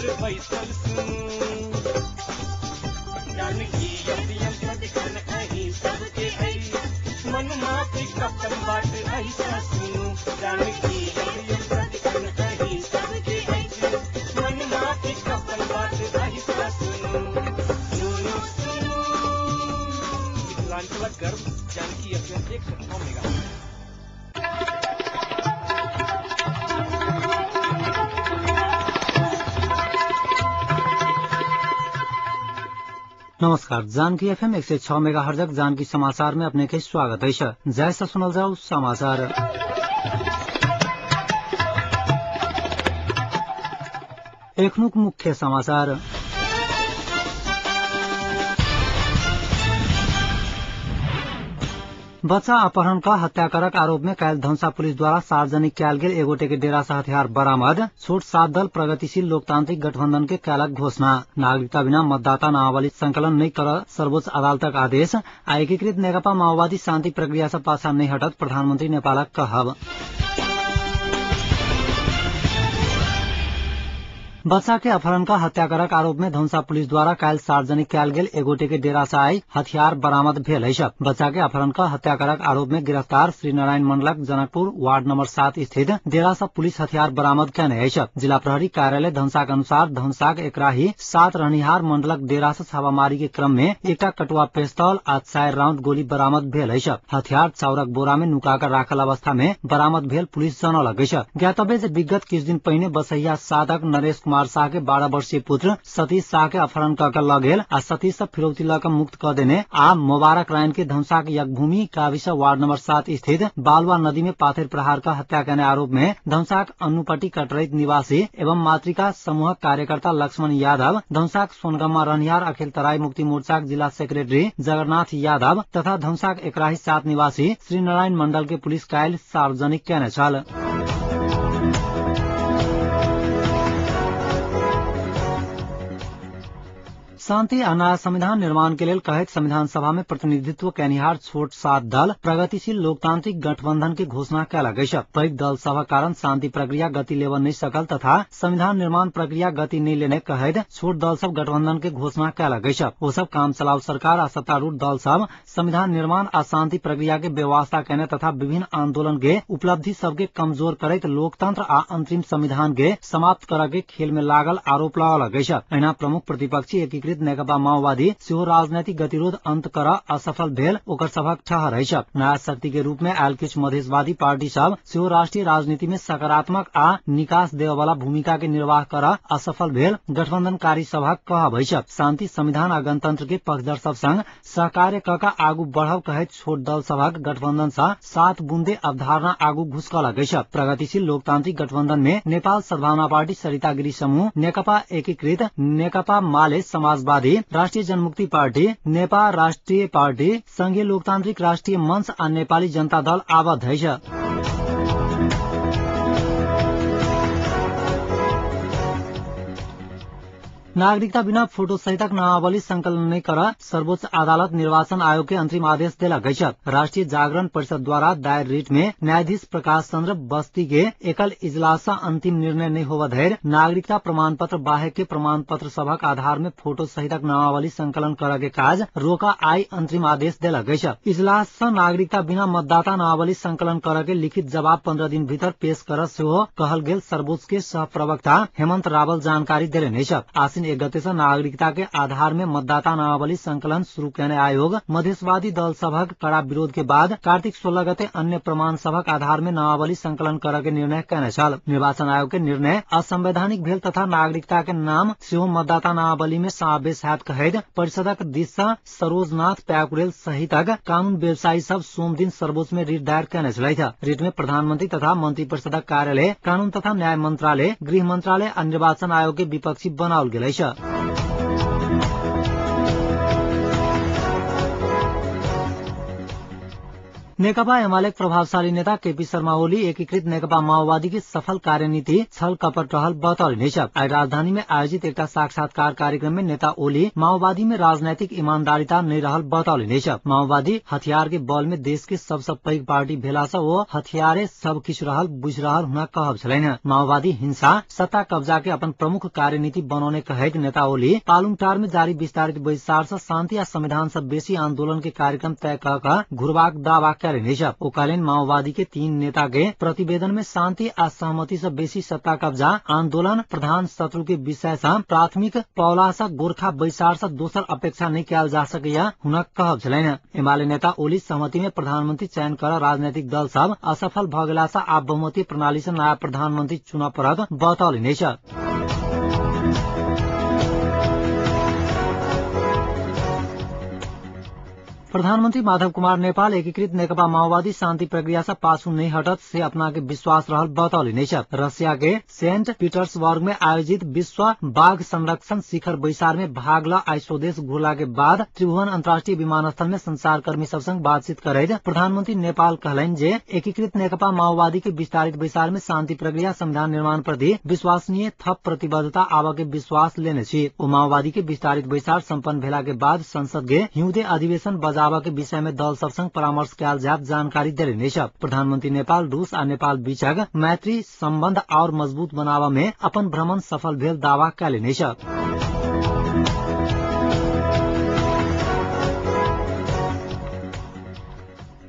घर बैसल सुनू। जानकी एफएम सदिखन अहीं सबके अछि, मन माफिक अपन बात अहिसँ सुनू। जानकी एफएम सदिखन अहीं सबके अछि, मन माफिक अपन बात अहिसँ सुनू। सुनू सुनू मिथिलांचलक गर्व जानकी एफएम 106 मेगा। नमस्कार, जानकी एफएम 106 मेगाहर्जक जानकी समाचार में अपने के स्वागत है। जैसा सुनल जाओ समाचार। एखनुक मुख्य समाचार। बच्चा अपहरण का हत्याकारक आरोप में काल्हि धनुषा पुलिस द्वारा सार्वजनिक कयल गेल एगोटे के डेरा से हथियार बरामद। छोट सात दल प्रगतिशील लोकतांत्रिक गठबंधन के कयलक घोषणा। नागरिकता बिना मतदाता नामावली संकलन नहीं कर सर्वोच्च अदालतक आदेश। आ एकीकृत नेकपा माओवादी शांति प्रक्रिया से पाछा नहीं हटत प्रधानमंत्री नेपालक कहब। बच्चा के अपहरण का हत्याकारक आरोप में धनुषा पुलिस द्वारा काल्हि सार्वजनिक कयल गेल एगोटे के डेरा से आई हथियार बरामद भेल अछि। बच्चा के अपहरण का हत्याकारक आरोप में गिरफ्तार श्री नारायण मंडलक जनकपुर वार्ड नंबर 7 स्थित डेरा से पुलिस हथियार बरामद केने अछि। जिला प्रहरी कार्यालय धनुषाक अनुसार धनुषाक एकराही 7 रहनिहार मंडलक डेरा से छापामारी के क्रम में एकटा कटुआ पिस्तौल आ 4 राउंड गोली बरामद भेल अछि। हथियार चाउरक बोरा में नुकाकर राखल अवस्था में बरामद भेल पुलिस जनौलक अछि। ज्ञातव्य जे विगत किछु दिन पहिने बसैया 7 नरेश कुमार शाह के 12 वर्षीय पुत्र सतीश शाह के अपहरण कऽ के लऽ गेल आ सतीश से फिरौती लऽ के मुक्त कऽ देने आ मोबारक रायन के धनुषाक यज्ञभूमि काविसा वार्ड नंबर 7 स्थित बालुआ नदी में पाथर प्रहार का हत्या करने आरोप में धनुषाक अन्नुपट्टी कटरैत निवासी एवं मातृका समूहक कार्यकर्ता लक्ष्मण यादव, धनुषाक सोनगम्मा रहनिहार अखिल तराई मुक्ति मोर्चाक जिला सेक्रेटरी जगन्नाथ यादव तथा धनुषाक एकराही 7 निवासी श्री नारायण मंडल के पुलिस काल्हि सार्वजनिक केने छल। शांति आ नया संविधान निर्माण के लेल कहैत संविधान सभा में प्रतिनिधित्व केनिहार छोट सात दल प्रगतिशील लोकतांत्रिक गठबंधन के घोषणा कयलक अछि। पैघ दल सभक कारण शांति प्रक्रिया गति लेबऽ नहि सकल तथा संविधान निर्माण प्रक्रिया गति नहि लेने कहैत छोट दल सब गठबंधन के घोषणा कयलक अछि। ओ सब काम चलाऊ सरकार आ सत्तारूढ़ दल सब संविधान निर्माण आ शांति प्रक्रिया के व्यवस्था केने तथा विभिन्न आंदोलन के उपलब्धि सबके कमजोर करैत लोकतंत्र आ अंतरिम संविधान के समाप्त करऽ के खेल में लागल आरोप लगौलक अछि। एहिना प्रमुख प्रतिपक्षी एकीकृत नेकपा माओवादी सेहो राजनैतिक गतिरोध अंत कर असफल भेल ओकर सभक ठहर अछि। नया शक्ति के रूप में आयल किछु मधेशवादी पार्टी सब सेहो राष्ट्रीय राजनीति में सकारात्मक आ निकास देवे वाला भूमिका के निर्वाह कर असफल भेल गठबंधनकारी सभक कहब अछि। शांति संविधान आ गणतंत्र के पक्षधर सब संग सहकार्य क के आगू बढ़ब कहैत छोट दल सभक गठबंधन सँ 7 बुंदे अवधारणा आगू घुसकलक अछि। प्रगतिशील लोकतांत्रिक गठबंधन में नेपाल सद्भावना पार्टी सरिता गिरी समूह, नेकपा एकीकृत, नेकपा माले समाजवादी, राष्ट्रीय जनमुक्ति पार्टी, नेपाल राष्ट्रिय पार्टी, संघीय लोकतांत्रिक राष्ट्रिय मंच आ नेपाली जनता दल आबद्ध अछि। नागरिकता बिना फोटो सहितक नामावली संकलन नहि कर सर्वोच्च अदालत निर्वाचन आयोग के अंतरिम आदेश देलक अछि। राष्ट्रीय जागरण परिषद द्वारा दायर रिट में न्यायाधीश प्रकाश चंद्र बस्ती के एकल इजलास से अंतिम निर्णय नहीं होबऽ धरि नागरिकता प्रमाण पत्र बाहेक के प्रमाण पत्र सभक आधार में फोटो सहितक नामावली संकलन करऽ के काज रोका आई अंतरिम आदेश देलक अछि। इजलास से नागरिकता बिना मतदाता नामावली संकलन करऽ के लिखित जवाब 15 दिन भीतर पेश करऽ सेहो कहल गेल सर्वोच्च के सह प्रवक्ता हेमंत रावल जानकारी देलनि अछि। आसिन 1 गते से नागरिकता के आधार में मतदाता नामावली संकलन शुरू केने आयोग मधेशवादी दल सभक कड़ा विरोध के बाद कार्तिक 16 गते अन्य प्रमाण सभक आधार में नामावली संकलन करऽ के निर्णय केने छल। निर्वाचन आयोग के निर्णय असंवैधानिक भेल तथा नागरिकता के नाम सेहो मतदाता नामावली में समावेश हैत कहैत परिषदक दिस सँ सरोजनाथ प्याकुरेल सहितक कानून व्यवसायी सब सोम दिन सर्वोच्च में रिट दायर केने छलथि। रिट में प्रधानमंत्री तथा मंत्री परिषदक कार्यालय, कानून तथा न्याय मंत्रालय, गृह मंत्रालय आ निर्वाचन आयोग के विपक्षी बनाओल गेल अछि। नेकपा एमाले प्रभावशाली नेता केपी शर्मा ओली एकीकृत नेकपा माओवादी के सफल कार्यनीति छल कपट रहल बतौलनि अछि। आइ राजधानी में आयोजित एकटा साक्षात्कार कार्यक्रम में नेता ओली माओवादी में राजनैतिक ईमानदारिता नहीं रहल बतौलनि अछि। माओवादी हथियार के बल में देश के सबसे पैघ पार्टी भेला से ओ हथियारे सब किछु रहल बुझि रहल हुनक कहब छलनि। माओवादी हिंसा सत्ता कब्जा के अपन प्रमुख कार्यनीति बनौने कहैत नेता ओली पालुङटार में जारी विस्तारित बैसार से शांति आ संविधान से बेसी आंदोलन के कार्यक्रम तय क कऽ घुरबाक दावा कयलनि अछि। ओ कहलनि माओवादी के 3 नेता के प्रतिवेदन में शांति आ सहमति से बेसी सत्ता कब्जा आंदोलन प्रधान शत्रु के विषय से प्राथमिक पौला से गोरखा बैसार से दोसर अपेक्षा नहि कयल जा सकैया हुनक कहब छलनि। एमाले नेता ओली सहमति में प्रधानमंत्री चयन कर राजनैतिक दल सब असफल भ गेला से आब बहुमतीय प्रणाली से नया प्रधानमंत्री चुनऽ पड़त बतौलनि अछि। प्रधानमंत्री माधव कुमार नेपाल एकीकृत नेकपा माओवादी शांति प्रक्रिया से पाछू नहीं हटत से अपना के विश्वास रहल बतौलनि अछि। रसिया के सेंट पीटर्सबर्ग में आयोजित विश्व बाघ संरक्षण शिखर बैसार में भाग ल आइ स्वदेश घुरला के बाद त्रिभुवन अंतर्राष्ट्रीय विमानस्थल में संचारकर्मी सब संग बातचीत करैत प्रधानमंत्री नेपाल कहलनि जे एकीकृत नेकपा माओवादी के विस्तारित बैसार में शांति प्रक्रिया संविधान निर्माण प्रति विश्वसनीय थप प्रतिबद्धता आबऽ के विश्वास लेने छी। ओ माओवादी के विस्तारित बैसार सम्पन्न भेला के बाद संसद के हिउँदे अधिवेशन के विषय में दल सब संग परामर्श कयल जायत जानकारी देलनि अछि। प्रधानमंत्री नेपाल रूस आ नेपाल बीचक मैत्री संबंध और मजबूत बनाबऽ में अपन भ्रमण सफल भेल दावा कयलनि अछि।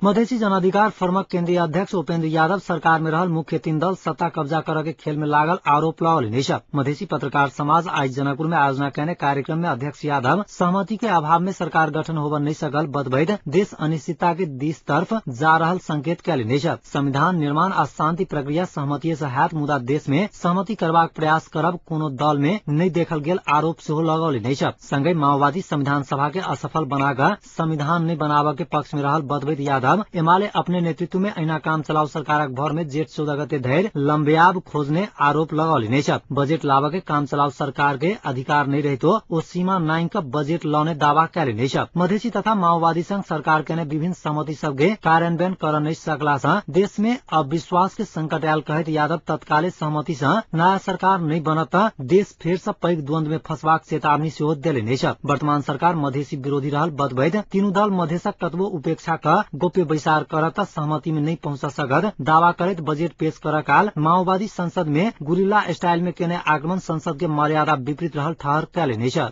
मधेसी जनाधिकार फोरमक केन्द्रीय अध्यक्ष उपेन्द्र यादव सरकार में रहल मुख्य 3 दल सत्ता कब्जा करऽ के खेल में लागल आरोप लगौलनि अछि। मधेसी पत्रकार समाज आज जनकपुर में आयोजना कयने कार्यक्रम में अध्यक्ष यादव सहमति के अभाव में सरकार गठन होब नहीं सकल बतबैत देश अनिश्चितता के दिस तरफ जा रहल संकेत कयलनि अछि। संविधान निर्माण आ शांति प्रक्रिया सहमति से हैत मुदा देश में सहमति करबाक प्रयास करब कोनो दल में नहीं देखल गेल आरोप सेहो लगौलनि अछि। संगहि माओवादी संविधान सभा के असफल बनाकऽ संविधान नहीं बनाबऽ के पक्ष में रहल बतबैत यादव एमाले अपने नेतृत्व में ऐना काम चलाऊ सरकारक भर में जेठ 14 गते धरि लम्बियाब खोजने आरोप लगौलनि अछि। बजेट लाबऽ के काम चलाऊ सरकार के अधिकार नहीं रहितो ओ सीमा नांघि कऽ बजेट लौने दावा कयलनि अछि। मधेसी तथा माओवादी संग सरकार केने विभिन्न सहमति सबके कार्यान्वयन कर नहीं सकला से देश में अविश्वास के संकट आयल कहैत यादव तत्काले सहमति से नया सरकार नहीं बनत देश फेर से पैघ द्वंद में फंसबाक चेतावनी सेहो देलनि अछि। वर्तमान सरकार मधेसी विरोधी रहल बतबैत तीनू दल मधेसक कतबो उपेक्षा कऽ गोप्य बैसार करत सहमति में नहीं पहुंच सकत दावा करैत बजेट पेश कर काल माओवादी संसद में गुरिल्ला स्टाइल में केने आक्रमण संसद के मर्यादा विपरीत रहल ठहर कयलनि अछि।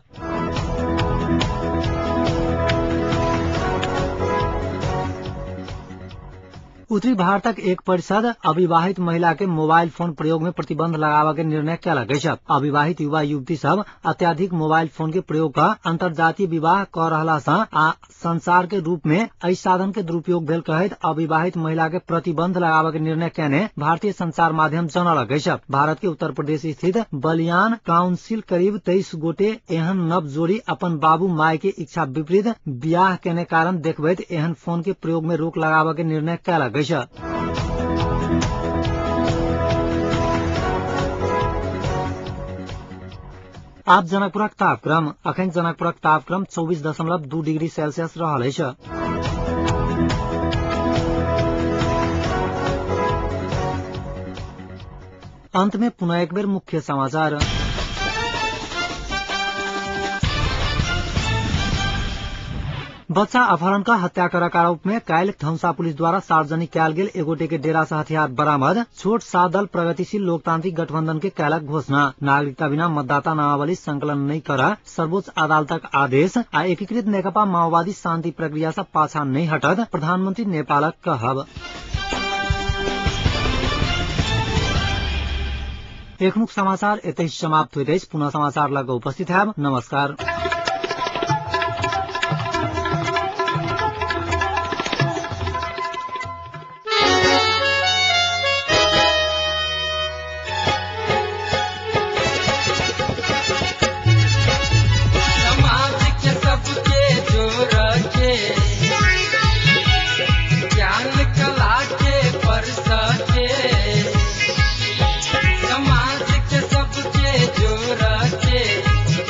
उत्तरी भारतक एक परिषद अविवाहित महिला के मोबाइल फोन प्रयोग में प्रतिबंध लगाबऽ के निर्णय कयलक अछि। अविवाहित युवा युवती सब अत्याधिक मोबाइल फोन के प्रयोग कऽ अंतर्जातीय विवाह कऽ रहला सँ आ संसार के रूप में एहि साधन के दुरुपयोग भेल कहैत अविवाहित महिला के प्रतिबंध लगाबऽ के निर्णय कयने भारतीय संचार माध्यम जनौलक अछि। भारत के उत्तर प्रदेश स्थित बलियान काउंसिल करीब 23 गोटे एहन नव जोड़ी अपन बाबू माय के इच्छा विपरीत बियाह केने कारण देखबैत एहन फोन के प्रयोग में रोक लगाबऽ के निर्णय कयलक अछि। आप जनकपुरक तापक्रम। अखन जनकपुरक तापक्रम 24.2 डिग्री सेल्सियस रहल अछि। अंत में पुनः एक बेर मुख्य समाचार। बच्चा अपहरण का हत्या करक आरोप में काल्हि धनुषा पुलिस द्वारा सार्वजनिक कयल गेल एगोटे के डेरा से हथियार बरामद। छोट 7 दल प्रगतिशील लोकतांत्रिक गठबंधन के कयलक घोषणा। नागरिकता बिना मतदाता नामावली संकलन नहीं कर सर्वोच्च अदालतक आदेश आ एकीकृत नेकपा माओवादी शांति प्रक्रिया से पाछा नहीं हटत प्रधानमंत्री नेपालक कहब। एखनुक समाचार एतहि समाप्त होइत अछि। पुनः समाचार लग उपस्थित हैब। नमस्कार। समाज के सबके जोड़ के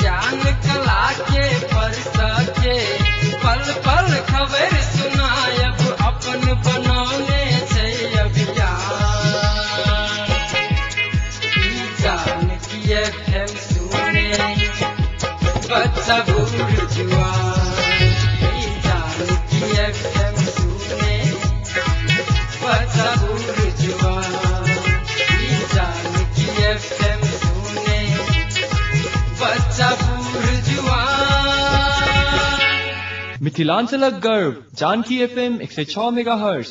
ज्ञान कला बच्चा बूढ़ जुआन। ई जानकी एफएम सुने बच्चा बूढ़ जुआन। ई जानकी एफएम सुने बच्चा बूढ़ जुआन। मिथिलांचलक गर्व जानकी एफएम 106 मेगाहर्ट्ज।